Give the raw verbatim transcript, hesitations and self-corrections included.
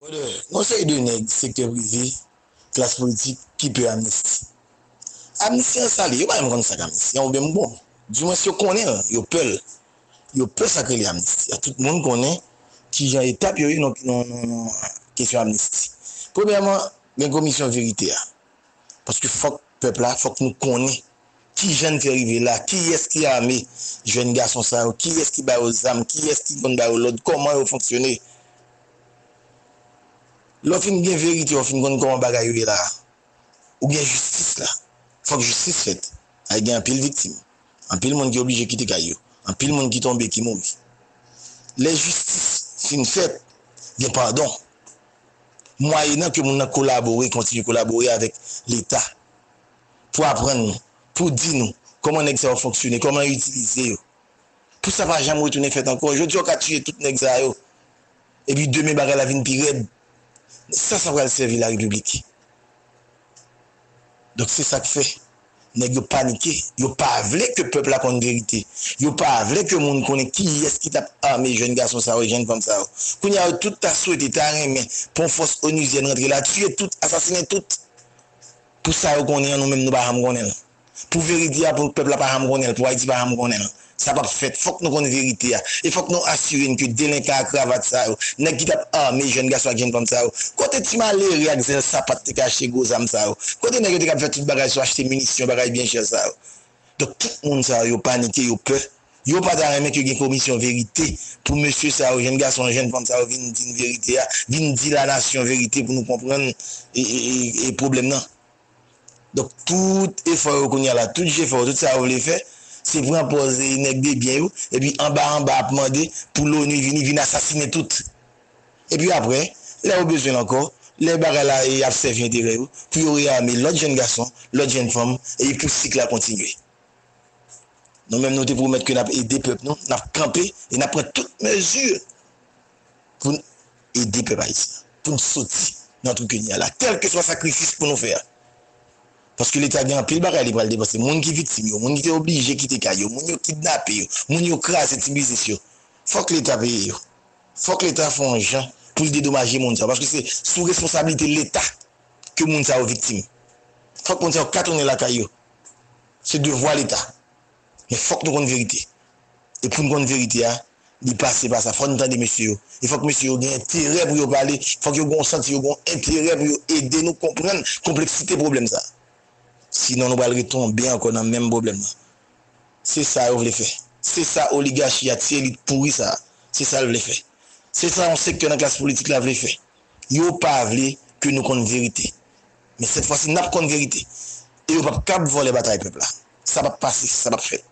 Brother, gon seri de nèg sektè prive, klas politik ki pè amnisti. Amnisti an sa l ye, yo pa menm konn sa k amnisti an, oubyen m bon. Dimwens yo konnen l, yo pè l. Yo pè sa k rele amnisti a. Tout moun konnen kijan etap yo ye nan kesyon amnisti. Premyèman, gen komisyon verite a. Paske fòk pèp la, fòk nou konnen kijan n fè rive la, kiyès ki ame jèn gason sa yo, kiyès ki ba yo zam, kiyès ki konn ba yo lòd, kòman yo fonksyone. Lè w fin gen verite, w fin konn kòman bagay yo ye la, ou gen jistis la. Fòk jistis fèt. Ay gen anpil viktim. Anpil moun ki oblije kite kay yo. Anpil moun ki tonbe, ki mouri. Lè jistis fin fèt, gen padon. Mwayenan ke moun nan kolabore, kontinye kolabore avèk Leta pou aprann nou, pou di nou kòman nèg sa yo fonksyone, kòman yo itilize yo. Pou sa pa janm retounen fèt ankò. Jodi a, w ka tiye tout nèg sa yo. Epi demen, bagay la vin pi rèd. Sa, sa pral sèvi larepiblik. Donk, se sa k fè nèg yo panike. Yo pa vle ke pèp la konn verite. Yo pa vle ke moun konnen kiyès ki t ap ame jèn gason sa yo, jèn fanm sa yo. Kounye a, yo tout ta swete, ta renmen pou yon fòs onuzyèn rantre la, tiye tout, asasinen tout. Pou sa yo konnen an, nou menm nou pa janm konnen l. Pou verite a, pou pèp la pa janm konnen l, pou Ayiti pa janm konnen l. Sa p ap fèt. Fòk nou konn verite a. E fòk nou asire n ke delenkan a kravat sa yo, nèg ki t ap ame jèn gason ak jèn fanm sa yo, kote ti malere ak zèl sapat te kache gwo zam sa yo? Kote nèg yo te ka ap fè tout bagay sou achte minisyon, bagay byen chè sa yo? Donk, tout moun sa yo, yo panike, yo pè. Yo pa ta renmen ke gen komisyon verite pou mesye sa yo, jèn gason, jèn fanm sa yo vin di n verite a, vin di lanasyon verite pou nou konprann e, e, e, e pwoblèm nan. Donk, tout efò yo kounye a la, tout jefò yo, tout sa yo vle fè, se pran pòz nèg de byen yo, epi anba anba ap mande pou loni vini, vin asasinen tout. Epi apre, lè yo bezwen l ankò, lè bagay la e ap sèvi enterè yo, pou yo reyame lòt jèn gason, lòt jèn fanm, epi pou sik la kontinye. Nou menm, nou te pwomèt ke n ap ede pèp nou, n ap kanpe e n ap pran tout mezi pou n ede pèp ayisyen an, pou n soti nan twou ke n ye a la, kèlkeswa sakrifis pou nou fè a. Paske Leta gen anpil bagay li pral depanse. Moun ki viktim yo, moun ki te oblije kite kay yo, moun yo kidnape yo, moun yo kraze ti biznis yo. Fòk Leta peye yo. Fòk Leta fè yon jan pou l dedomaje moun sa yo, paske se sou responsablite Leta ke moun sa yo viktim. Fòk moun sa yo ka tounen lakay yo. Se devwa Leta. Men fòk nou konn verite. E pou n konn verite a, li pase pa sa. Fòk n tande mesye yo. E fòk mesye yo gen enterè pou yo pale. Fòk yo gen yon santi yo gen yon enterè pou yo ede nou konprann konpleksite pwoblèm sa. Sinon, nou pral retonbe ankò nan menm pwoblèm nan. Se sa yo vle fè. Se sa oligachi a, ti elit pouri sa a, se sa l vle fè. Se sa yon sektè nan klas politik la vle fè. Yo pa vle ke nou konn verite. Men sèt fwa si, n ap konn verite. E yo p ap kab vòlè batay pèp la. Sa p ap pase, sa p ap fèt.